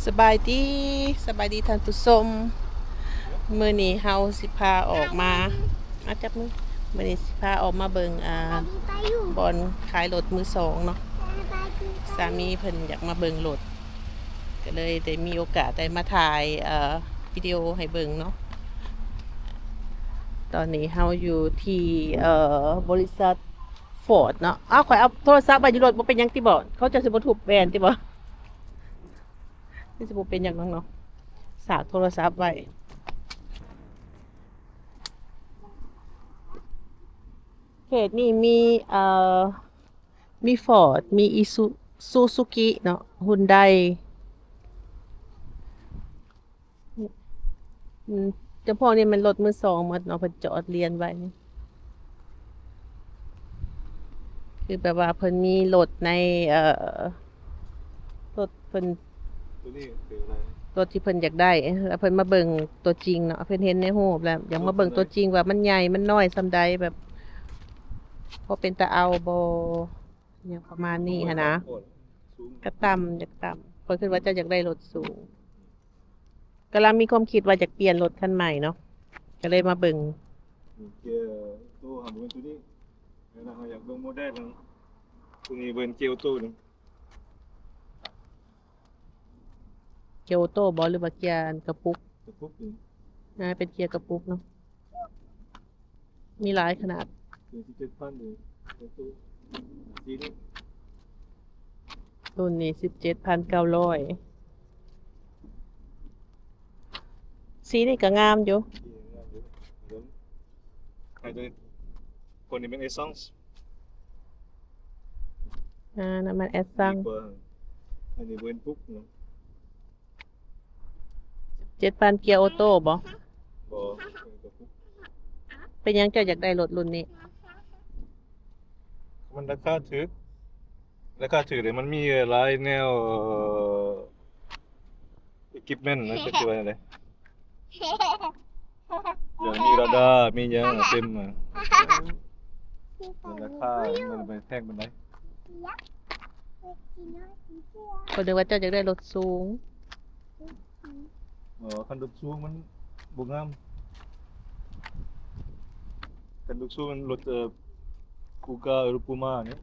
ສະບາຍດີ ສະບາຍດີທ່ານຜູ້ຊົມ. ມື້ນີ້ເຮົາຊິພາອອກມາ ມາຈັບມື. ມື້ນີ້ຊິພາອອກມາເບິ່ງ ອ່າ ບ່ອນຂາຍລົດມືສອງເນາະ. ສາມີເພິ່ນຢາກມາເບິ່ງລົດ ກໍເລີຍໄດ້ມີໂອກາດໄດ້ມາຖ່າຍ ເອີ ວິດີໂອໃຫ້ເບິ່ງເນາະ. ຕອນນີ້ເຮົາຢູ່ທີ່ ເອີ ບໍລິສັດຟອດເນາະ. ອ້າວ ຂ້ອຍເອົາໂທລະສັບໄວ້ຢູ່ລົດ ບໍ່ເປັນຫຍັງຕິບໍ? ເຂົາເຈົ້າຊິບໍ່ທຸບແວ່ນຕິບໍ? ຄືຊິບໍ່ເປັນຫຍັງດອກເນາະ ສາກໂທລະສັບໄວ້. ເຂດນີ້ມີ ເອີ ມີຟອດ ມີອີຊູ ຊູຊູກິເນາະ ຮຸນໄດ. ອືມ ຈຳພວກນີ້ແມ່ນລົດມືສອງໝົດເນາະ ເພິ່ນຈອດລຽນໄວ້. ຄືແບບວ່າເພິ່ນມີລົດໃນ ເອີ ລົດເພິ່ນ ໂຕນີ້ເປັນອະໄລ? ລົດທີ່ເພິ່ນຢາກໄດ້ ແລ້ວເພິ່ນມາເບິ່ງຕົວຈິງເນາະ. ເພິ່ນເຫັນໃນຮູບແລ້ວ ຢາກມາເບິ່ງຕົວຈິງວ່າມັນໃຫຍ່ ມັນນ້ອຍສ່ຳໃດ ແບບພໍເປັນຕາເອົາບໍ່ ຫຍັງປະມານນີ້ຫັ້ນນະ. ກະຕ່ຳ ຢາກຕ່ຳ ຂ້ອຍຄິດວ່າເຈົ້າຢາກໄດ້ລົດສູງ. ກຳລັງມີຄວາມຄິດວ່າຈະປ່ຽນລົດຄັນໃໝ່ເນາະ ກໍເລີຍມາເບິ່ງ. ເກຍໂຕຫາບໍ່ແມ່ນໂຕນີ້ ແລ້ວເຮົາຢາກເບິ່ງໂມເດລໂຕນີ້ ເບິ່ງເກຍໂຕນີ້. ເກຍໂອໂຕ້ບໍ່ ຫຼືວ່າເກຍອັນກະປຸກ? ກະປຸກນີ້. ອ່າ ເປັນເກຍກະປຸກເນາະ. ມີຫຼາຍຂະໜາດ. ເຈັດພັນເດ້ ສີນີ້ ລຸ້ນນີ້ສິບເຈັດພັນເກົ້າຮ້ອຍ. ສີນີ້ກໍງາມຢູ່. ໃຫ້ໂຕນີ້ ໂຕນີ້ແມ່ນເອຊັງ. ອ່າ ນ້ຳມັນເອຊັງ. ອັນນີ້ບໍ່ແມ່ນປຸກເນາະ. ເຈັດພັນ ເກຍໂອໂຕ້ບໍ່? ບໍ່. ເປັນຫຍັງເຈົ້າຢາກໄດ້ລົດລຸ້ນນີ້? ມັນລາຄາຖືກ ລາຄາຖືກເດ້. ມັນມີຫຼາຍແນວ ເອີ equipment ນະ ຈະວ່າແນວໃດ ຢ່າງມີລາດາ ມີຫຍັງເຕັມນະ. ລາຄາມັນບໍ່ແພງປານໃດ. ຂ້ອຍນຶກວ່າເຈົ້າຢາກໄດ້ລົດສູງ. ເອີ ຄັນລົດສູງມັນບໍ່ງາມ. ຄັນລົດສູງມັນລົດ ເອີ ກູກາ ຫຼື ປູມານີ້.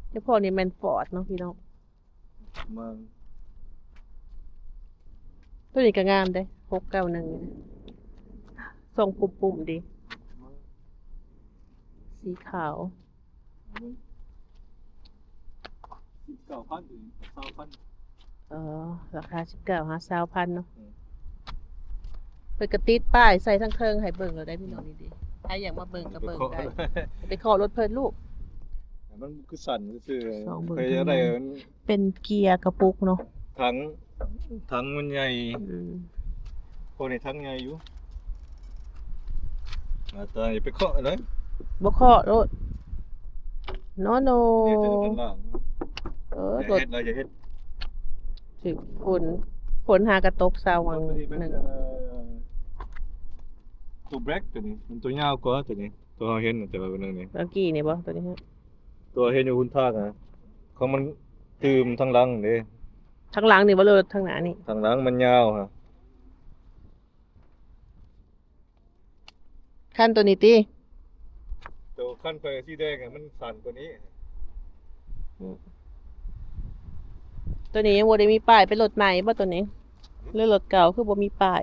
ແຕ່ພວກນີ້ແມ່ນຟອດເນາະພີ່ນ້ອງ. ມາ ໂຕນີ້ກໍງາມເດ້ ຫົກເກົ້າໜຶ່ງ ຊົງປຸ້ມໆ ດີ ສີຂາວ. ສິບເກົ້າພັນ ຫຼື ຊາວພັນ. ເອີ ລາຄາສິບເກົ້າຫາຊາວພັນເນາະ. ອືມ ເພິ່ນກໍຕິດປ້າຍໃສ່ທາງເທິງໃຫ້ເບິ່ງແລ້ວໄດ໋ພີ່ນ້ອງ. ນີ້ເດ້ ໃຜຢາກມາເບິ່ງກໍເບິ່ງໄດ້. ໄປເຄາະລົດເພິ່ນລູກ. ມັນຄືສັ່ນຊື່ໆ. ໄປຢາກໄດ້ ເປັນເກຍກະປຸກເນາະ. ຖັງ ຖັງມັນໃຫຍ່. ອືມ ໂອ້ ນີ້ຖັງໃຫຍ່ຢູ່. ອາ ແຕ່ຢ່າໄປເຄາະເລີຍ. ບໍ່ເຄາະໂລດ. ໂນ ໂນ ເຮັດແຕ່ຂ້າງລ່າງ. ເອີ ຢ່າເຮັດ ລົດ ຢ່າເຮັດ. ຖືກຝົນ ຝົນຫາກະຕົກເຊົ້າຫວ່າງໜຶ່ງ. ໂຕແບລັກໂຕນີ້ ມັນໂຕຍາວກວ່າໂຕນີ້. ໂຕເຮົາເຫັນແຕ່ວ່າໜຶ່ງນີ້ ເມື່ອກີ້ນີ້ບໍ່? ໂຕນີ້ຮະ ໂຕເຮົາເຫັນຢູ່ຫົນທາງນະ ຂອງມັນຕື່ມທາງຫຼັງເດ້. ທາງຫຼັງນີ້ບໍ່ ຫຼືທາງໜ້ານີ້? ທາງຫຼັງມັນຍາວຮະ. ຄັນໂຕນີ້ຕິ? ໂຕຄັນຂ້ອຍສີແດງນະ ມັນສັ້ນກວ່ານີ້. ອືມ ໂຕນີ້ຍັງບໍ່ໄດ້ມີປ້າຍ. ເປັນລົດໃໝ່ບໍ່ໂຕນີ້ ຫຼືລົດເກົ່າ? ຄືບໍ່ມີປ້າຍ.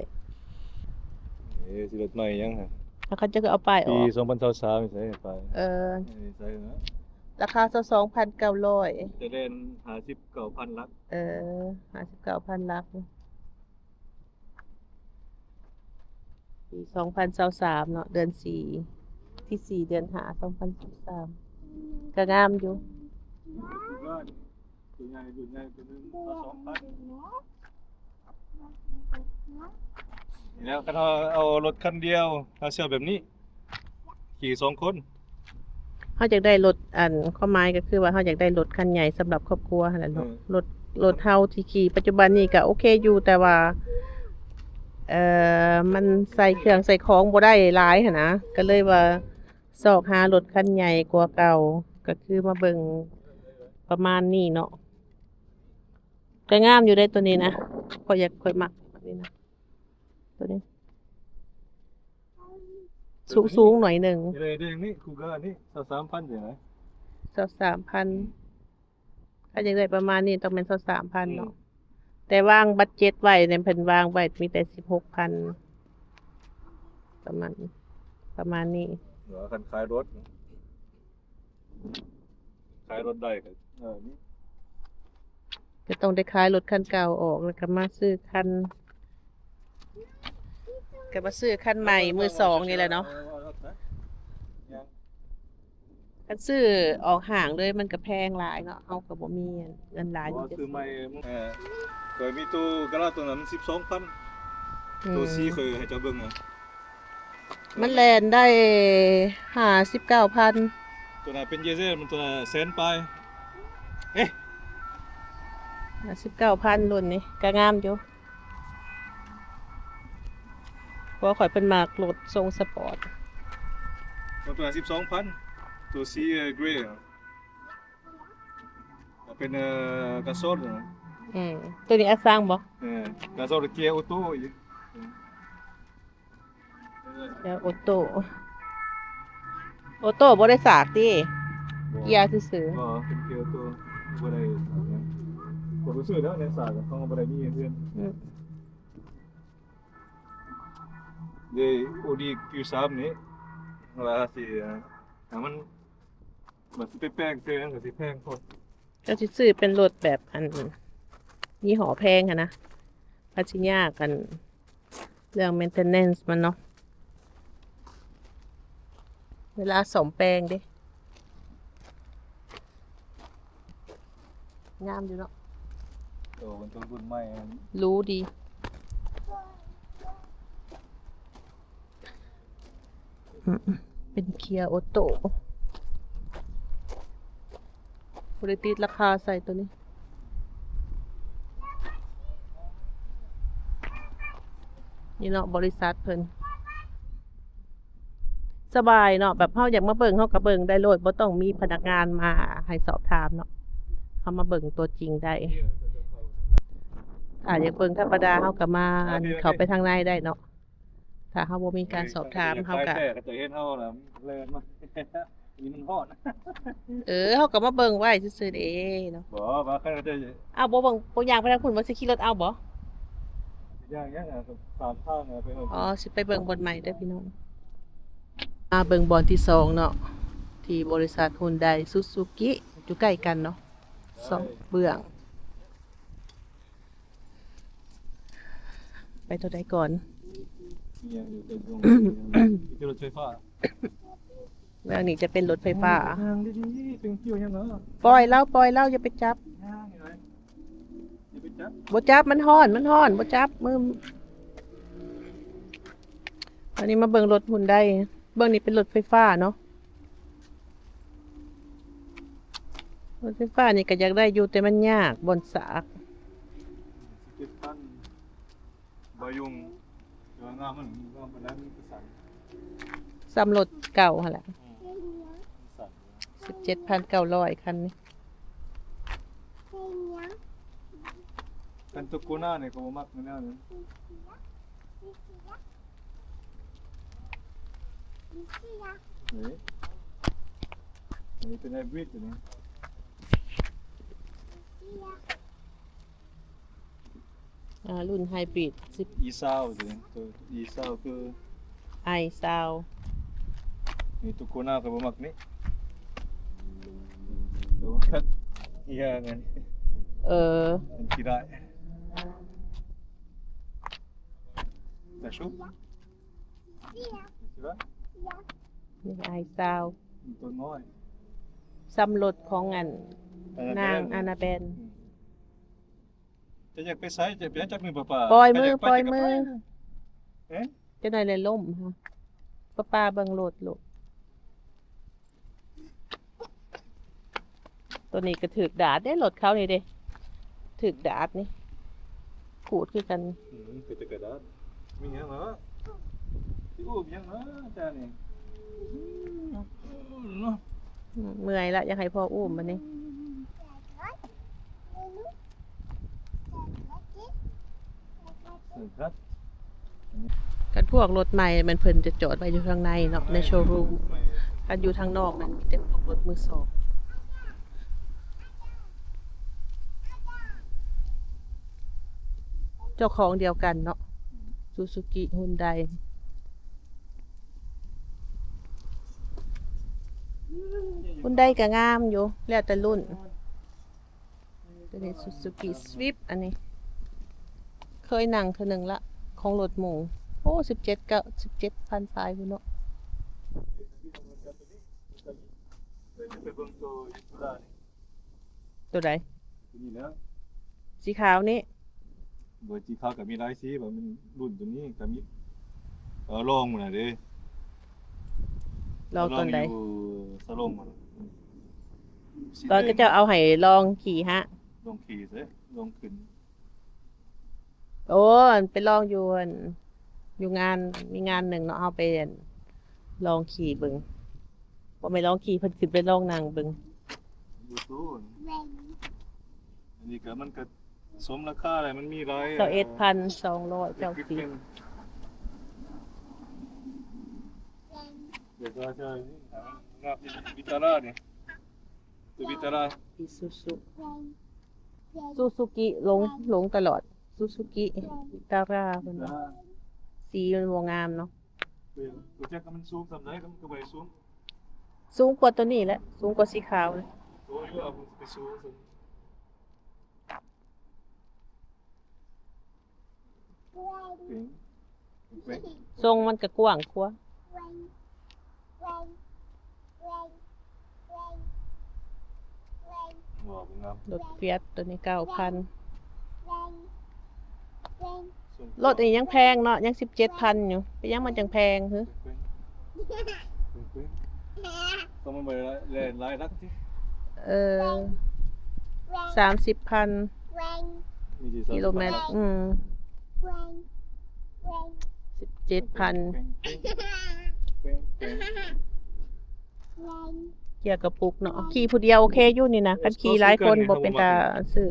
ເອີ ຊິລົດໃໝ່ຫຍັງຫະ? ແລ້ວເຂົາເຈົ້າຄືເອົາປ້າຍອອກ? ປີສອງພັນຊາວສາມນີ້ໃສປ້າຍ? ເອີ ນີ້ໃສນະ? ລາຄາຊາວສອງພັນເກົ້າຮ້ອຍ. ຈະແລ່ນຫ້າສິບເກົ້າພັນຫຼັກ. ເອີ ຫ້າສິບເກົ້າພັນຫຼັກ. ປີສອງພັນຊາວສາມເນາະ ເດືອນສີ່ ທີສີ່ ເດືອນຫ້າ ສອງພັນຊາວສາມ ກໍງາມຢູ່. ໂຕໃຫຍ່ ລຸ້ນໃຫຍ່ ໂຕໜຶ່ງຊາວສອງພັນ. ແລ້ວຄັນເຮົາເອົາລົດຄັນດຽວ ເຮົາຊິເອົາແບບນີ້ ຂີ່ສອງຄົນ. ເຮົາຢາກໄດ້ລົດ ອັນ ຄວາມໝາຍກໍຄືວ່າເຮົາຢາກໄດ້ລົດຄັນໃຫຍ່ສຳລັບຄອບຄົວຫັ້ນແຫຼະເນາະ. ອືມ ລົດ ລົດເຮົາທີ່ຂີ່ປັດຈຸບັນນີ້ກໍໂອເຄຢູ່ ແຕ່ວ່າ ເອີ ມັນໃສ່ເຄື່ອງໃສ່ຂອງບໍ່ໄດ້ຫຼາຍຫັ້ນນະ ກໍເລີຍວ່າຊອກຫາລົດຄັນໃຫຍ່ກວ່າເກົ່າ ກໍຄືມາເບິ່ງປະມານນີ້ເນາະ. ກໍງາມຢູ່ເດ້ໂຕນີ້ນະ. ຂ້ອຍຢາກ ຂ້ອຍມັກແບບນີ້ນະ ໂຕນີ້ ສູງໆໜ້ອຍໜຶ່ງ. ເດ ເດ ນີ້ຄູການີ້ ຊາວສາມພັນ ຈັ່ງໃດ ຊາວສາມພັນ. ອືມ ຄັນຢາກໄດ້ປະມານນີ້ຕ້ອງແມ່ນຊາວສາມພັນເນາະ. ອືມ ແຕ່ວາງບັດເຈັດໄວ້ນີ້ ເພິ່ນວາງໄວ້ມີແຕ່ສິບຫົກພັນ ປະມານ ປະມານນີ້. ເອີ ຄັນຂາຍລົດ ຂາຍລົດໄດ້ກໍ ເອີ ນີ້ ກໍຕ້ອງໄດ້ຂາຍລົດຄັນເກົ່າອອກ ແລ້ວກໍມາຊື້ຄັນ ກໍມາຊື້ຄັນໃໝ່ມືສອງນີ້ແຫຼະເນາະ. ເອີ ເອີ ເອີ ຄັນຊື້ອອກຫ້າງເລີຍມັນກໍແພງຫຼາຍເນາະ ເຮົາກໍບໍ່ມີເງິນຫຼາຍ. ບໍ່ ທີ່ຈະຊື້ໃໝ່ ເອີ ຂ້ອຍມີໂຕກະລາໂຕນັ້ນສິບສອງພັນ. ອືມ ໂຕສີຂ້ອຍໃຫ້ເຈົ້າເບິ່ງນະ ມັນແລ່ນໄດ້ຫ້າສິບເກົ້າພັນ. ໂຕນັ້ນເປັນດີເຊລ ມັນໂຕນັ້ນແສນປາຍ. ເອະ ຫ້າສິບເກົ້າພັນ ລຸ້ນນີ້ກໍງາມຢູ່. ເພາະວ່າຂ້ອຍເພິ່ນມັກລົດຊົງສະປອດ. ໂຕນັ້ນສິບສອງພັນ ໂຕສີເກຣ ເປັນ ເອີ ກາໂຊນ. ອືມ ໂຕນີ້ອາຊັງບໍ່? ເອີ ກາໂຊນເກຍໂອໂຕ້ອີກ. ແລ້ວໂອໂຕ້ ໂອໂຕ້ບໍ່ໄດ້ສາກຕິ? ບໍ່ ເກຍຊື່ໆ. ບໍ່ ເປັນເກຍໂອໂຕ້ ບໍ່ໄດ້ສາກຫຍັງ. ຂ້ອຍບໍ່ຊື້ແລ້ວແນວສາກ ເຮົາບໍ່ໄດ້ມີເຮືອນ. ອືມ ເດ ໂອດີຄິວສາມນີ້ ວ່າຊິ ອ່າ ມັນ ວ່າຊິໄປແປງເທື່ອ ມັນກໍຊິແພງໂພດ. ກໍຊິຊື້ເປັນລົດແບບ ອັນ ຍີ່ຫໍ້ແພງຫັ້ນນະ ມັນຊິຍາກ ອັນ ເລື່ອງເມນເທນແນນສ໌ມັນເນາະ ເວລາສ້ອມແປງເດ້. ງາມຢູ່ເນາະ. ໂຕເປັນໂຕລຸ້ນໃໝ່ ຫຼູດີ. ອືມ ເປັນເກຍໂອໂຕ້ ບໍ່ໄດ້ຕິດລາຄາໃສ່ໂຕນີ້. ນີ້ເນາະ ບໍລິສັດເພິ່ນ ສະບາຍເນາະ ແບບເຮົາຢາກມາເບິ່ງ ເຮົາກໍເບິ່ງໄດ້ໂລດ ບໍ່ຕ້ອງມີພະນັກງານມາໃຫ້ສອບຖາມເນາະ ເຮົາມາເບິ່ງຕົວຈິງໄດ້. ຖ້າຢາກເບິ່ງທຳມະດາ ເຮົາກໍມາ ອັນ ເຂົ້າໄປທາງໃນໄດ້ເນາະ ຖ້າເຮົາບໍ່ມີການສອບຖາມ ເຮົາກໍ ເຂົາເຈົ້າເຫັນເຮົານະ ແລ່ນມາ. ນີ້ມັນຮ້ອນ. ເອີ ເຮົາກໍມາເບິ່ງໄວ້ຊື່ໆເດ້ເນາະ. ບໍ່ ວ່າຄັນເຂົາເຈົ້າ ອ້າວ ບໍ່ເບິ່ງ ບໍ່ຍ່າງໄປທາງພຸ້ນ ວ່າຊິຂີ່ລົດເອົາບໍ່? ຍ່າງຫຍັງ ຕາມທາງໄປ. ອໍ ຊິໄປເບິ່ງບ່ອນໃໝ່ເດີພີ່ນ້ອງ. ມາເບິ່ງບ່ອນທີສອງເນາະ ທີ່ບໍລິສັດຮຸນໄດ ຊູຊູກິ ຢູ່ໃກ້ກັນເນາະ ສອງເບື້ອງ. ໄປຕົວໃດກ່ອນ? ມີລົດໄຟຟ້າ. ເບື້ອງນີ້ຈະເປັນລົດໄຟຟ້າ. ຍ່າງດີໆ ເປັນກ່ຽວຫຍັງເນາະ? ປ່ອຍລາວ ປ່ອຍລາວ ຢ່າໄປຈັບ. ຢ່າໄປຈັບ. ບໍ່ຈັບ ມັນຮ້ອນ ມັນຮ້ອນ ບໍ່ຈັບມື. ອັນນີ້ມາເບິ່ງລົດຮຸນໄດ ເບື້ອງນີ້ເປັນລົດໄຟຟ້າເນາະ. ລົດໄຟຟ້ານີ້ກໍຢາກໄດ້ຢູ່ ແຕ່ມັນຍາກບ່ອນສາກ. ສິບເຈັດພັນ ບໍ່ຍຸ່ງ ແຕ່ວ່າງາມ ມັນງາມປານໃດ ມັນກໍສັ່ນ ສ່ຳລົດເກົ່າຫັ້ນແຫຼະ. ອືມ ມັນສັ່ນ. ສິບເຈັດພັນເກົ້າຮ້ອຍ ຄັນນີ້. ຄັນໂຕໂກນານີ້ກໍບໍ່ມັກແນວນີ້. ນີ້ ນີ້ເປັນໄຮບຣິດນີ້. ອ່າ ລຸ້ນໄຮບຣິດ ສິບ ອີຊາວ ໂຕ ອີຊາວ ຄື ໄອຊາວ. ນີ້ໂຕໂກນາຂ້ອຍບໍ່ມັກນີ້ ໂຕຄັດເຮຍນັ້ນ. ເອີ ມັນຂີ້ຮ້າຍ. ນາຊຸ ນີ້ໄອຊາວ ຕົວນ້ອຍ ສ່ຳລົດຂອງອັນ ນາງອານາເບນ. ອືມ ຈະຢາກໄປໃສ ຈະໄປຈັບມືປ້າໆ. ປ່ອຍມື ປ່ອຍມື. ເອີ ຈະໄດ້ແລ້ວລົ້ມ. ປ້າໆເບິ່ງໂລດລູກ. ໂຕນີ້ກໍຖືກດາດເດ້ ລົດເຂົານີ້ເດ້ ຖືກດາດນີ້ ຂູດຄືກັນ. ອືມ ເປັນຕະກະດາດ. ມີຫຍັງເນາະ? ຊິອູ້ມຫຍັງເນາະ ເຈົ້ານີ້? ອືມ ເນາະ. ອືມ ເມື່ອຍລະ ຢາກໃຫ້ພໍ່ອູ້ມບັດນີ້. ອືມ ອືມ ອືມ. ຄັນພວກລົດໃໝ່ແມ່ນເພິ່ນຈະຈອດໄວ້ຢູ່ທາງໃນເນາະ ໃນໂຊຣູມ. ຄັນຢູ່ທາງນອກນັ້ນມີແຕ່ພວກລົດມືສອງ ເຈົ້າຂອງດຽວກັນເນາະ ຊູຊູກິ ຮຸນໄດ. ຮຸນໄດກໍງາມຢູ່ ແລ້ວແຕ່ລຸ້ນ. ຕົວນີ້ Suzuki Swift ອັນນີ້ ເຄີຍນັ່ງເທື່ອໜຶ່ງລະ ຂອງລົດໝູ່. ໂອ້ ສິບເຈັດ ເກົ້າ ສິບເຈັດພັນປາຍພຸ້ນເນາະ. ຕົວໃດ? ຕົວນີ້ແຫຼະ ສີຂາວນີ້. ບໍ່ ສີຂາວກໍມີຫຼາຍສີ ວ່າມັນລຸ້ນຕົວນີ້ກໍມີ. ເອີ ລອງມັນນະເດ້ ລອງຕົວໃດ? ຢູ່ສາລົງມັນ ຕອນເຂົາເຈົ້າເອົາໃຫ້ລອງຂີ່ຫະ ລອງຂີ່ເສຍ ລອງຂຶ້ນ. ໂອ້ ໄປລອງຢູ່ ອັນ ຢູ່ງານ ມີງານໜຶ່ງເນາະ ເຮົາໄປ ອັນ ລອງຂີ່ເບິ່ງ. ບໍ່ແມ່ນລອງຂີ່ ເພິ່ນຂຶ້ນໄປລອງນັ່ງເບິ່ງ. ອັນນີ້ກໍ ມັນກໍສົມລາຄາແຫຼະ ມັນມີຫຼາຍ ຊາວເອັດພັນສອງຮ້ອຍເກົ້າສິບ. ເອີ ວິຕາຣານີ້ ຕົວວິຕາຣາ ອີຊູຊູ ຊູຊູກິ ຫຼົງ ຫຼົງຕະຫຼອດ ຊູຊູກິ ວິຕາຣາເພິ່ນວ່າ. ສີມັນບໍ່ງາມເນາະ. ເອີ ບໍ່ຈັກວ່າມັນສູງສ່ຳໃດ ມັນກໍບໍ່ໄດ້ສູງ ສູງກວ່າຕົວນີ້ແຫຼະ ສູງກວ່າສີຂາວ. ໂອ້ຍ ເອົາໄປສູງ ເປັນ ເປັນ ຊົງມັນກໍກວ້າງກວ່າ. ບໍ່ ບໍ່ງາມ. ລົດ Fiat ຕົວນີ້ເກົ້າພັນ. ລົດນີ້ຍັງແພງເນາະ ຍັງສິບເຈັດພັນຢູ່ ເປັນຫຍັງມັນຈັ່ງແພງຫື? ຕ້ອງມັນບໍ່ໄດ້ແລ່ນຫຼາຍຫຼັກຕິ. ເອີ ສາມສິບພັນ ມີທີ່ ກິໂລແມັດ. ສາມສິບພັນ ອືມ ສິບເຈັດພັນ. ເກຍກະປຸກເນາະ ຂີ່ຜູ້ດຽວໂອເຄຢູ່ນີ້ນະ ຄັນຂີ່ຫຼາຍຄົນບໍ່ເປັນຕາຊື້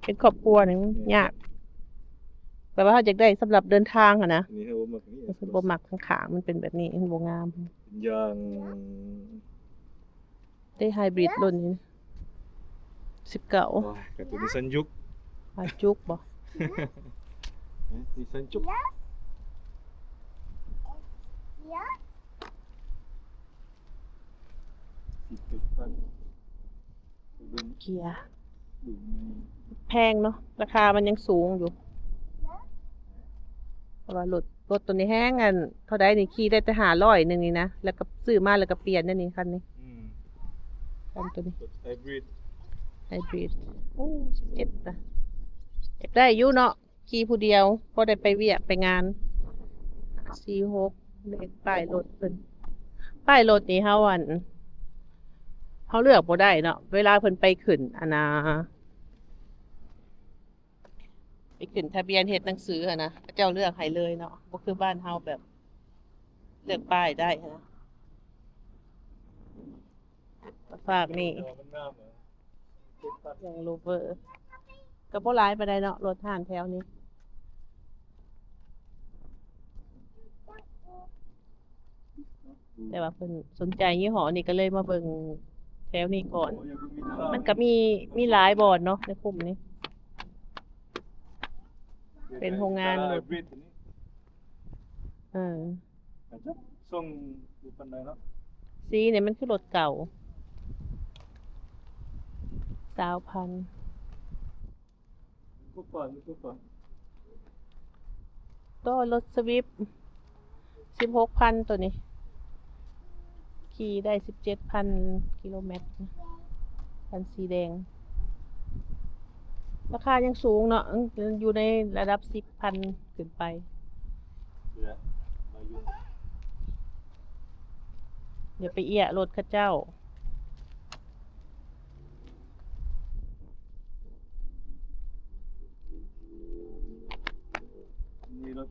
ເປັນຄອບຄົວນີ້ຍາກ. ແບບວ່າເຮົາຢາກໄດ້ສຳລັບເດີນທາງຫັ້ນນະ ນີ້ເຮົາບໍ່ມັກນີ້ ເພິ່ນບໍ່ມັກ ຂ້າງໆມັນເປັນແບບນີ້ ມັນບໍ່ງາມ. ເປັນຢ່າງ ໄດ້ໄຮບຣິດລຸ້ນນີ້ ສິບເກົ້າ. ໂອ້ຍ ກະຕົວນິສັນຈຸກ ອາ ຈຸກບໍ່? ນິສັນຈຸກ ເກຍ ແພງເນາະ ລາຄາມັນຍັງສູງຢູ່ ເພາະວ່າລົດ ລົດໂຕນີ້ແຮງ ອັນ ເທົ່າໃດນີ້ ຂີ່ໄດ້ແຕ່ຫ້າຮ້ອຍໜຶ່ງນີ້ນະ ແລ້ວກໍຊື້ມາແລ້ວກໍປ່ຽນແນວນີ້ ຄັນນີ້. ອືມ ຄັນໂຕນີ້ ລົດໄຮບຣິດ ໄຮບຣິດ. ໂອ້ ສິບເຈັດນະ ຢາກໄດ້ຢູ່ເນາະ ຂີ່ຜູ້ດຽວ ພໍໄດ້ໄປວຽກໄປງານ. ສີ່ຫົກ ເລກປ້າຍລົດເພິ່ນ ປ້າຍລົດນີ້ເຮົາ ອັນ ເຮົາເລືອກບໍ່ໄດ້ເນາະ ເວລາເພິ່ນໄປຂຶ້ນ ອັນນາ ໄປຂຶ້ນທະບຽນເຮັດໜັງສືຫັ້ນນະ ເຂົາເຈົ້າເລືອກໃຫ້ເລີຍເນາະ ບໍ່ຄືບ້ານເຮົາແບບເລືອກປ້າຍໄດ້ຫັ້ນນະ. ຝາກນີ້ Land Rover ກໍບໍ່ຫຼາຍປານໃດເນາະ ລົດຮ້ານແຖວນີ້. ແຕ່ວ່າເພິ່ນສົນໃຈຍີ່ຫໍ້ນີ້ ກໍເລີຍມາເບິ່ງແຖວນີ້ກ່ອນ. ມັນກໍມີ ມີຫຼາຍບ່ອນເນາະໃນຄຸ້ມນີ້ ເປັນໂຮງງານລົດ. ເອີ ຊົງຢູ່ປານໃດເນາະ? ສີນີ້ມັນຄືລົດເກົ່າ ຊາວພັນ. ໂຕລົດສະວິບ ສິບຫົກພັນ ໂຕນີ້ ຂີ່ໄດ້ສິບເຈັດພັນກິໂລແມັດ ຄັນສີແດງ. ລາຄາຍັງສູງເນາະ ຍັງຢູ່ໃນລະດັບສິບພັນຂຶ້ນໄປ. ຢ່າໄປເອຍະລົດເຂົາເຈົ້າ. ມີລົດ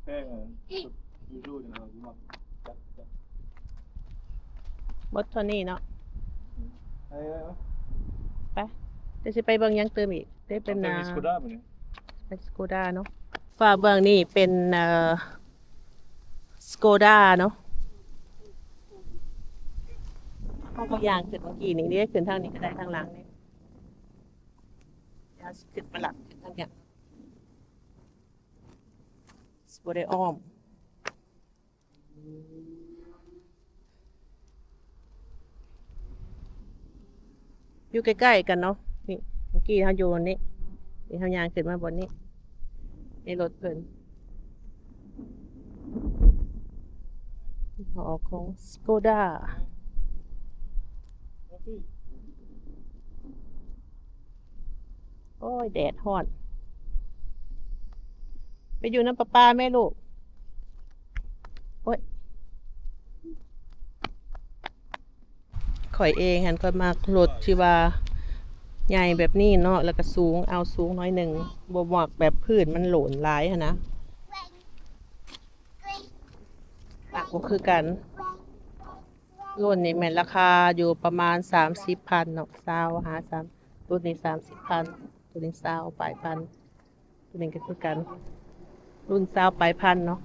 ແພງ Isuzu ຈັ່ງນັ້ນ ໝົດເທົ່ານີ້ເນາະ. ໄປ ດຽວຊິໄປເບິ່ງຫຍັງຕື່ມອີກ. ໄດ້ເປັນ Skoda ບາດນີ້ ເປັນ Skoda ເນາະ. ຝາເບື້ອງນີ້ເປັນ ເອີ Skoda ເນາະ. ເຮົາກໍຍ່າງຂຶ້ນເມື່ອກີ້ນີ້ ນີ້ຂຶ້ນທາງນີ້ກໍໄດ້ ທາງຫຼັງນີ້. ດຽວຊິຂຶ້ນມາລັດຂຶ້ນທາງນີ້ ຊິບໍ່ໄດ້ອ້ອມ. ຢູ່ໃກ້ໆກັນເນາະ. ນີ້ ເມື່ອກີ້ເຮົາຢູ່ນີ້ ນີ້ເຮົາຍ່າງຂຶ້ນມາບ່ອນນີ້ ໃນລົດເພິ່ນ ຫໍຂອງ Skoda. ໂອ້ຍ ແດດຮ້ອນ. ໄປຢູ່ນຳປ້າໆແມ່ລູກ. ໂອ້ຍ ຂ້ອຍເອງຫັ້ນ ຂ້ອຍມັກລົດທີ່ວ່າໃຫຍ່ແບບນີ້ເນາະ ແລ້ວກໍສູງ ເອົາສູງໜ້ອຍໜຶ່ງ ບໍ່ມັກແບບພື້ນມັນໂຫຼນຫຼາຍຫັ້ນນະ ມັກບໍ່ຄືກັນ. ລຸ້ນນີ້ແມ່ນລາຄາຢູ່ປະມານສາມສິບພັນເນາະ ຊາວຫາສາມ ລຸ້ນນີ້ສາມສິບພັນ ໂຕນີ້ຊາວປາຍພັນ ໂຕນີ້ກໍຄືກັນ ລຸ້ນຊາວປາຍພັນເນາະ.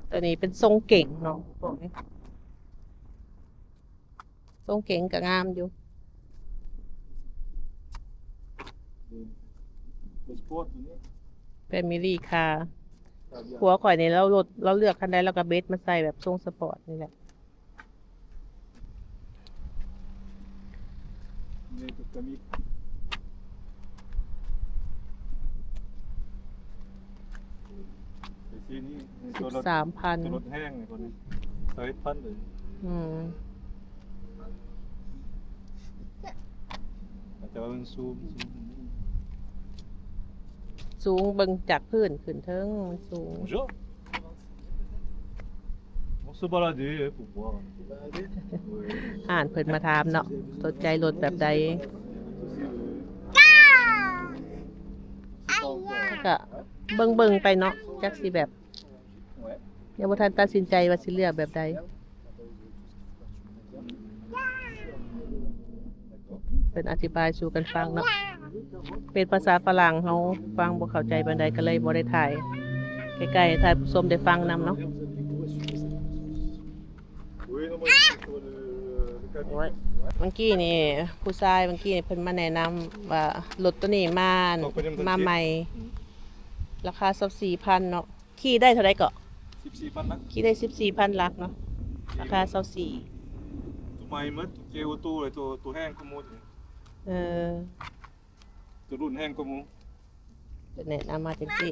ໂຕນີ້ເປັນຊົງເກັງເນາະ ພວກນີ້ ຊົງເກັງກໍງາມຢູ່ Family Car. ຜົວຂ້ອຍນີ້ລາວລົດ ລາວເລືອກຄັນໃດລາວກໍເບັດມາໃສ່ແບບຊົງສະປອດນີ້ແຫຼະ. ສິບສາມພັນ ລົດແຮງນີ້ ຄົນນີ້ຊາວເອັດພັນເລີຍ. ອືມ ອາດຈະວ່າມັນສູງ ສູງ ເບິ່ງຈາກພື້ນຂຶ້ນເທິງມັນສູງ. Bonjour. On se baladait pour voir. ອ່ານເພິ່ນມາຖາມເນາະ ສົນໃຈລົດແບບໃດ ກະເບິ່ງໆໄປເນາະ ຈັກຊິແບບ ຍັງບໍ່ທັນຕັດສິນໃຈວ່າຊິເລືອກແບບໃດ. ເພິ່ນອະທິບາຍສູ່ກັນຟັງເນາະ ເປັນພາສາຝຣັ່ງ ເຮົາຟັງບໍ່ເຂົ້າໃຈປານໃດ ກໍເລີຍບໍ່ໄດ້ຖ່າຍໃກ້ໆ ໃຫ້ທ່ານຜູ້ຊົມໄດ້ຟັງນຳເນາະ. ໂອ້ຍ ເມື່ອກີ້ນີ້ ຜູ້ຊາຍເມື່ອກີ້ນີ້ ເພິ່ນມາແນະນຳວ່າລົດໂຕນີ້ມາ ມາໃໝ່ ລາຄາຊາວສີ່ພັນເນາະ. ຂີ່ໄດ້ເທົ່າໃດເກາະ? ສິບສີ່ພັນຫຼັກ ຂີ່ໄດ້ສິບສີ່ພັນຫຼັກເນາະ ລາຄາຊາວສີ່. ໂຕໃໝ່ໝົດ ໂຕເກໂອໂຕ້ເລີຍ ໂຕ ໂຕແຮງກວ່າໝູ່. ເອີ ໂຕລຸ້ນແຮງກວ່າໝູ່. ແນະນຳມາຈັ່ງຊີ້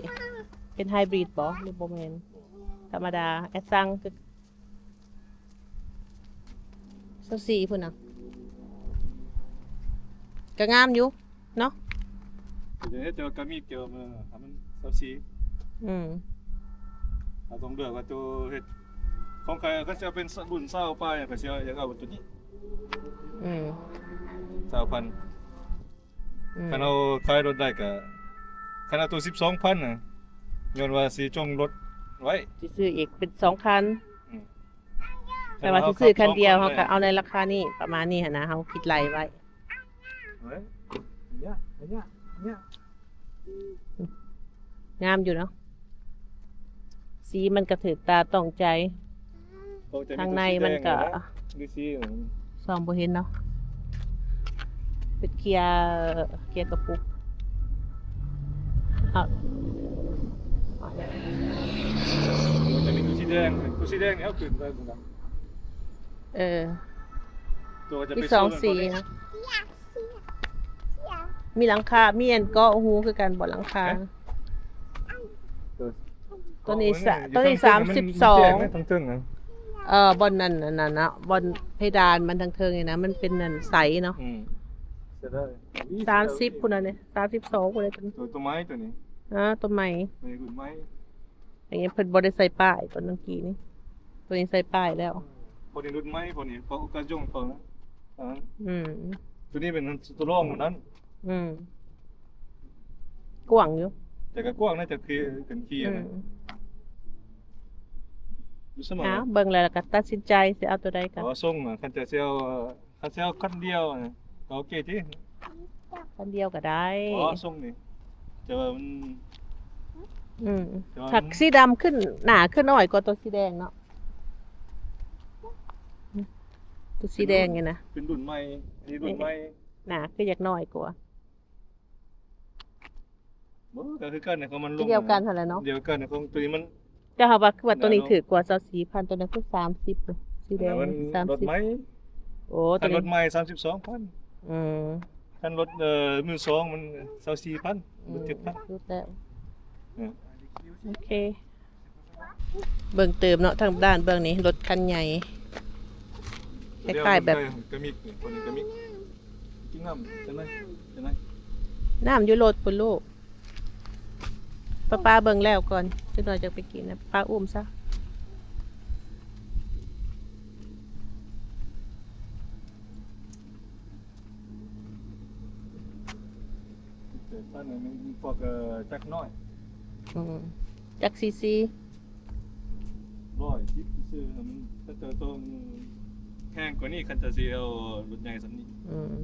ເປັນໄຮບຣິດບໍ ຫຼືບໍ່ແມ່ນ ທຳມະດາ ແອັດຊັງຄື ຊາວສີ່ພຸ້ນນະ ກໍງາມຢູ່ເນາະ. ເຮັດແຕ່ວ່າກະມີກຽວ ເອີ ໃຫ້ມັນຊາວສີ່. ອືມ ເຮົາຕ້ອງເລືອກວ່າໂຕເຮັດ ຂອງຂ້ອຍ ຄັນຊິເອົາເປັນລຸ້ນຊາວປາຍ ຂ້ອຍຊິເອົາ ຢາກເອົາໂຕນີ້. ອືມ ຊາວພັນ. ອືມ ຄັນເຮົາຂາຍລົດໄດ້ກະ ຄັນເອົາໂຕສິບສອງພັນນະ ຍ້ອນວ່າຊິຈົ່ງລົດໄວ້ ຊິຊື້ອີກເປັນສອງຄັນ. ອືມ ແຕ່ວ່າຊິຊື້ຄັນດຽວ ເຮົາກໍເອົາໃນລາຄານີ້ ປະມານນີ້ຫັ້ນນະ ເຮົາຄິດໄລ່ໄວ້. ເອີຍ ງາມຢູ່ເນາະ ສີມັນກະຖືກຕາຕ້ອງໃຈ ທາງໃນມັນກະ ຫຼືສີ ສ່ອງບໍ່ເຫັນເນາະ ເປັນເກຍ ເກຍກະປຸກ. ເອົາ ມັນຈະມີໂຕສີແດງ ໂຕສີແດງນີ້ເຮົາຂຶ້ນໄດ້ບໍ່ນະ? ເອີ ໂຕຈະມີສອງສີນະ. ມີຫຼັງຄາ ມີອັນເກາະຫູຄືກັນບໍ່ ຫຼັງຄາ? ໂຕນີ້ ໂຕນີ້ສາມສິບສອງ ເອີ ບ່ອນນັ້ນ ອັນນັ້ນນະ ບ່ອນເພດານມັນທາງເທິງນີ້ນະ ມັນເປັນອັນໃສເນາະ. ອືມ ສາມສິບພຸ້ນນະນີ້ ສາມສິບສອງພຸ້ນນະ ໂຕ ໂຕໃໝ່ໂຕນີ້. ເອີ ໂຕໃໝ່ ໃໝ່ ລຸ້ນໃໝ່. ອັນນີ້ເພິ່ນບໍ່ໄດ້ໃສ່ປ້າຍ ຕອນເມື່ອກີ້ນີ້ ໂຕນີ້ໃສ່ປ້າຍແລ້ວ. ພວກນີ້ລຸ້ນໃໝ່ ພວກນີ້ ເພາະໂອກາຊົງເຂົານະ. ອືມ ໂຕນີ້ແມ່ນໂຕລອງໝົດນັ້ນ. ອືມ ກວ້າງຢູ່ ແຕ່ກໍກວ້າງນະ ຈະຂີ່ກັນຂີ່ນະ. ອືມ ຢູ່ສະໝັກ ເອົາເບິ່ງແລ້ວ ແລ້ວກໍຕັດສິນໃຈຊິເອົາໂຕໃດກັນ. ເອົາຊົງນະ ຄັນຈະຊິເອົາ ຄັນຊິເອົາຄັນດຽວນະ ກໍໂອເຄຕິ. ຄັນດຽວກໍໄດ້. ອໍ ຊົງນີ້ ແຕ່ວ່າມັນ ອືມ ແຕ່ວ່າ ຄັກ ມັນ ສີດຳຂຶ້ນ ໜ້າຂຶ້ນນ້ອຍກວ່າຕົວສີແດງເນາະ. ຕົວສີແດງນີ້ນະ ເປັນລຸ້ນໃໝ່ ອັນນີ້ລຸ້ນໃໝ່ ໜ້າຄືຢາກນ້ອຍກວ່າ. ບໍ່ ກໍຄືກັນ ຂອງມັນລົງ ດຽວກັນຫັ້ນແຫຼະເນາະ ດຽວກັນ ຂອງຕົວນີ້ມັນ ເຈົ້າຫາວ່າ ຄືວ່າຕົວນີ້ຖືກກວ່າ ຊາວສີ່ພັນ ຕົວນັ້ນຄືສາມສິບ ສີແດງ ອັນນັ້ນມັນ ສາມສິບ ລົດໃໝ່. ໂອ້ ຕົວນີ້ລົດໃໝ່ ສາມສິບສອງພັນ. ອືມ ຄັນລົດ ເອີ ມືສອງມັນ ຊາວສີ່ພັນ ອືມ ລົດເຈັດພັນ ຫຼຸດແລ້ວ. ເອີ ໂອເຄ ເບິ່ງຕື່ມເນາະ ທາງດ້ານເບື້ອງນີ້ ລົດຄັນໃຫຍ່ ຄ້າຍໆແບບ ກະມິກ ກະມິກ ກິນນ້ຳ ຈັ່ງໃດ ຈັ່ງໃດ ນ້ຳຢູ່ລົດພຸ້ນລູກ. ປ້າ ປ້າເບິ່ງແລ້ວກ່ອນ ຈັກໜ່ອຍຈະໄປກິນນະ ປ້າອຸ້ມຊະ. ເອີ ມັນພວກ ເອີ ຈັກນ້ອຍ ອືມ ຈັກຊີຊີ ຮ້ອຍສິບຊື່ໆ ມັນ ເຂົາເຈົ້າຕ້ອງແຮງກວ່ານີ້ ຄັນຈະຊິເອົາລົດໃຫຍ່ສ່ຳນີ້. ອືມ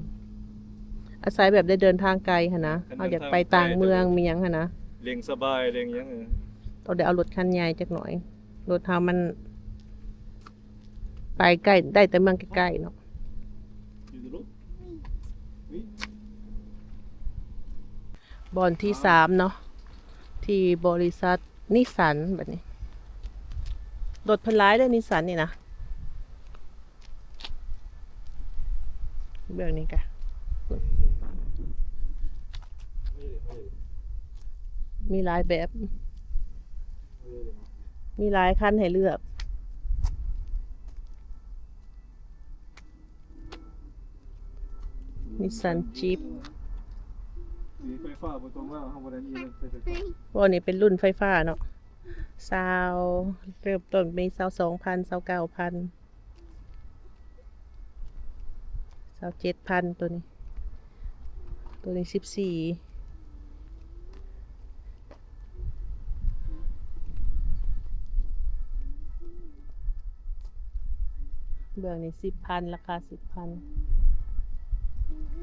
ອາໄສແບບໄດ້ເດີນທາງໄກຫັ້ນນະ ຄັນເຮົາຢາກໄປຕ່າງເມືອງ ມີຫຍັງຫັ້ນນະ ເລັ່ງສະບາຍ ເລັ່ງຫຍັງ ເອີ ຕ້ອງໄດ້ເອົາລົດຄັນໃຫຍ່ຈັກໜ່ອຍ ລົດເຮົາມັນ ໄປໃກ້ ໄດ້ແຕ່ເມືອງໃກ້ໆເນາະ. ບ່ອນທີສາມເນາະ ທີ່ບໍລິສັດນິສສັນ ບັດນີ້ ລົດເພິ່ນຫຼາຍເດ້ ນິສສັນນີ້ນະ ເບື້ອງນີ້ກະ ມີຫຼາຍແບບ ມີຫຼາຍຄັນໃຫ້ເລືອກ. ນິສສັນຈີບ ມີໄຟຟ້າບໍ່ຕ້ອງວ່າ ເຮົາບໍ່ໄດ້ມີເລີຍໄຟຟ້າ. ໂອ້ ນີ້ເປັນລຸ້ນໄຟຟ້າເນາະ ຊາວ ເລີ່ມຕົ້ນມີຊາວສອງພັນ ຊາວເກົ້າພັນ ຊາວເຈັດພັນ ໂຕນີ້ ໂຕນີ້ສິບສີ່. ເບື້ອງນີ້ສິບພັນ ລາຄາສິບພັນ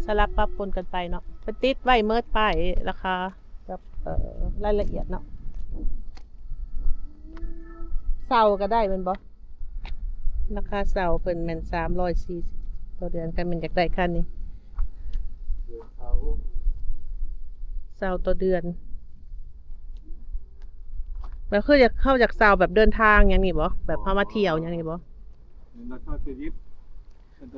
ສະຫຼັບປັບປົນກັນໄປເນາະ ເພິ່ນຕິດໄວ້ເໝິດປ້າຍລາຄາກັບ ເອີ ລາຍລະອຽດເນາະ. ເຊົ່າກໍໄດ້ແມ່ນບໍ່? ລາຄາເຊົ່າເພິ່ນແມ່ນສາມຮ້ອຍສີ່ສິບຕໍ່ເດືອນ ຄັນແມ່ນຢາກໄດ້ຄັນນີ້ ເຊົ່າຕໍ່ເດືອນ. ແບບຄືຢາກ ເຮົາຢາກເຊົ່າແບບເດີນທາງຫຍັງນີ້ບໍ່? ແບບເຮົາມາທ່ຽວຫຍັງນີ້ບໍ່? ເປັນລາຄາເຄຣດິດ.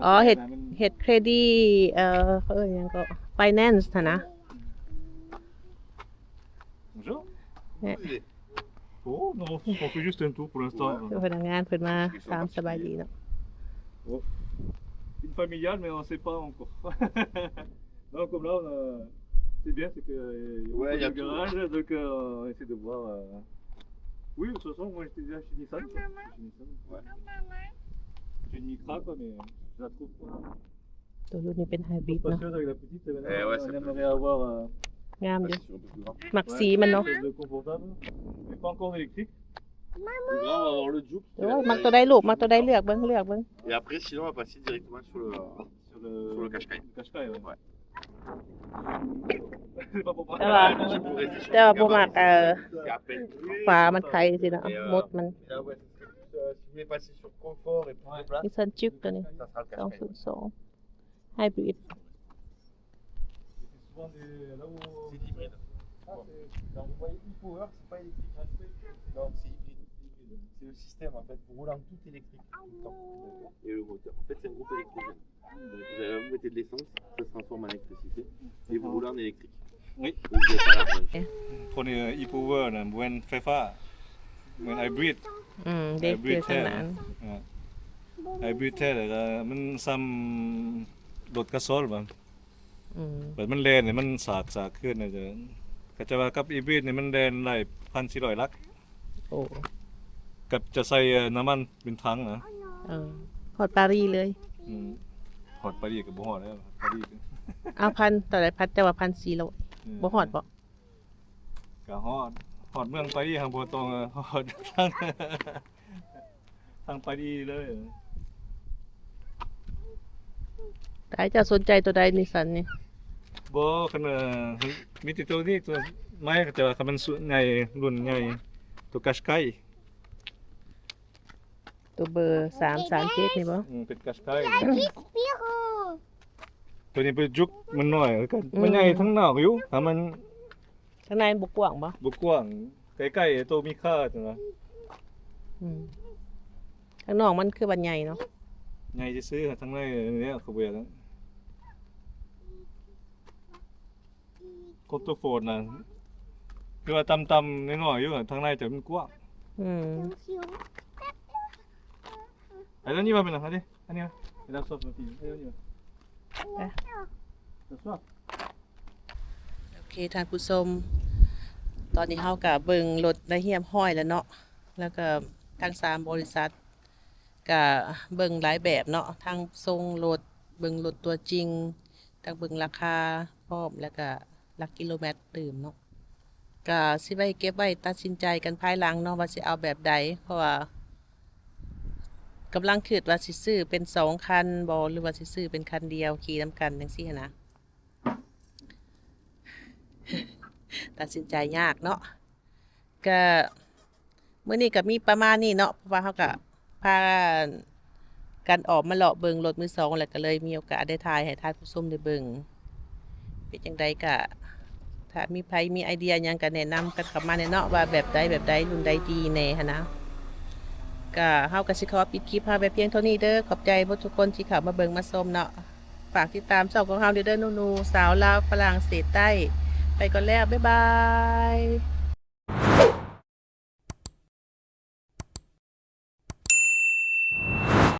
ອໍ ເຮັດ ເຮັດເຄຣດິດ ເອີ ເຂົາເອີ້ນຫຍັງກໍ ໄຟແນນສ໌ຫັ້ນນະ. Bonjour. ແມ່ Oh non, on fait juste un tour pour l'instant. ພະນັກງານເພິ່ນມາຖາມສະບາຍດີເນາະ. Oh. Une familiale, mais on sait pas encore. Non, comme là, on a, c'est bien, c'est que, euh, il y a beaucoup de garages, donc, euh, on essaie de voir, euh. Oui, de toute façon, moi, j'étais déjà chez Nissan, quoi. Chez Nissan. Ouais. J'ai une Micra, quoi, mais je la trouve pas. ໂຕລຸ້ນນີ້ເປັນໄຮບຣິດເນາະ. ງາມຢູ່ ມັກສີມັນເນາະ. ໂອ້ຍ ມັກໂຕໃດລູກ? ມັກໂຕໃດເລືອກເບິ່ງ ເລືອກເບິ່ງ. Et après, sinon, on va passer directement sur le, sur le Qashqai. Qashqai, ouais. ແຕ່ວ່າ ແຕ່ວ່າບໍ່ມັກ ເອີ ຝາມັນໄຂຊີ້ນະ ມົດມັນ. ນິສສັນຈິບໂຕນີ້ ສອງສູນສອງ ໄຮບຣິດ. C'est l'hybride. Ah, c'est, quand vous voyez e-POWER, c'est pas électrique. Non, c'est hybride. C'est le système, en fait. Vous roulez en tout électrique, tout le temps. Et le moteur, en fait, c'est un groupe électrogène. Donc, vous allez, vous mettez de l'essence, ça se transforme en électricité. Et vous roulez en électrique. Oui. Et vous êtes à la page. ໂຕນີ້ e-POWER ນະ ບໍ່ແມ່ນໄຟຟ້າ ແມ່ນໄຮບຣິດ. ອືມ ເດັກ ໄຮບຣິດແທ້ນະ. ເອີ ໄຮບຣິດແທ້ ແລ້ວກໍມັນສ່ຳລົດກາຊອຍວ່າ. ອືມ ແບບມັນແລ່ນນີ້ມັນສາກ ສາກຂຶ້ນນະ. ເຂົາເຈົ້າວ່າກັບໄຮບຣິດນີ້ມັນແລ່ນໄດ້ພັນສີ່ຮ້ອຍຫຼັກ. ໂອ້ ກັບຈະໃສ່ ເອີ ນ້ຳມັນເປັນຖັງນະ. ເອີ ຮອດປາຣີເລີຍ. ອືມ ຮອດປາຣີກໍບໍ່ຮອດແລ້ວ ປາຣີ. ເອົາ ພັນເທົ່າໃດ? ພັນ ເຈົ້າວ່າພັນສີ່ຮ້ອຍ. ອືມ ບໍ່ຮອດບໍ່? ກໍຮອດ ຮອດເມືອງປາຣີຫັ້ນ ບໍ່ຕ້ອງຮອດທາງ ທາງປາຣີເລີຍ. ຕາຍ ເຈົ້າສົນໃຈໂຕໃດ ນິສສັນນີ້? ບໍ່ ຄັນວ່າມີແຕ່ໂຕນີ້ ໂຕໃໝ່ ແຕ່ວ່າຄັນມັນໃຫຍ່ ລຸ້ນໃຫຍ່ ໂຕກາສໄກ ໂຕເບີສາມສາມເຈັດນີ້ບໍ່? ອືມ ເປັນກາສໄກ. ໂຕນີ້ເປັນຈຸກ ມັນນ້ອຍຄືກັນ. ອືມ ມັນໃຫຍ່ທາງນອກຢູ່ ຖ້າມັນ ທາງໃນມັນບໍ່ກວ້າງບໍ່? ບໍ່ກວ້າງ ໃກ້ໆໂຕມີຄ່າ ຈັ່ງວ່າ. ອືມ ທາງນອກມັນຄືວ່າໃຫຍ່ເນາະ ໃຫຍ່ຊື່ໆ ທາງໃນນີ້ເຂົາບໍ່ຢາກ ກົບໂຕໂຟນນະ ຄືວ່າຕ່ຳໆ ນ້ອຍໆຢູ່ ທາງໃນຈະມັນກວ້າງ. ອືມ ໄອ້ນັ້ນນີ້ວ່າເປັນຫຍັງ ອັນນີ້ ອັນນີ້ວ່າ ໄອ້ດາວສອບມາຕີ ໄອ້ນີ້ວ່າ ໄປ ດາວສອບ. ໂອເຄ ທ່ານຜູ້ຊົມ ຕອນນີ້ເຮົາກະເບິ່ງລົດໄດ້ຮຽບຮ້ອຍແລ້ວເນາະ ແລ້ວກະທັງສາມບໍລິສັດ ກະເບິ່ງຫຼາຍແບບເນາະ ທັງຊົງລົດ ເບິ່ງລົດຕົວຈິງ ທັງເບິ່ງລາຄາພ້ອມ ແລ້ວກະຫຼັກກິໂລແມັດຕື່ມເນາະ ກະຊິໄວ້ເກັບໄວ້ຕັດສິນໃຈກັນພາຍຫຼັງເນາະ ວ່າຊິເອົາແບບໃດ ເພາະວ່າກຳລັງຄິດວ່າຊິຊື້ເປັນສອງຄັນບໍ່ ຫຼືວ່າຊິຊື້ເປັນຄັນດຽວຂີ່ນຳກັນຈັ່ງຊີ້ຫັ້ນນະ ຕັດສິນໃຈຍາກເນາະ. ກະມື້ນີ້ກະມີປະມານນີ້ເນາະ ເພາະວ່າເຮົາກະພາກັນອອກມາເລາະເບິ່ງລົດມືສອງ ແລ້ວກະເລີຍມີໂອກາດໄດ້ຖ່າຍໃຫ້ທ່ານຜູ້ຊົມໄດ້ເບິ່ງ ເປັນຈັ່ງໃດກະ ຖ້າມີໃຜມີໄອເດຍຫຍັງກະແນະນຳກັນເຂົ້າມາແດ່ເນາະ ວ່າແບບໃດແບບໃດ ລຸ້ນໃດດີແດ່ຫັ້ນນະ. ກະເຮົາກະຊິຂໍປິດຄລິບເຮົາໄວ້ພຽງເທົ່ານີ້ເດີ ຂອບໃຈເບິດທຸກຄົນທີ່ເຂົ້າມາເບິ່ງມາຊົມເນາະ. ຝາກຕິດຕາມຊ່ອງຂອງເຮົາເດີ ໜູໆ ສາວລາວຝຣັ່ງເສດໃຕ້. ໄປກ່ອນແລ້ວ ບາຍບາຍ.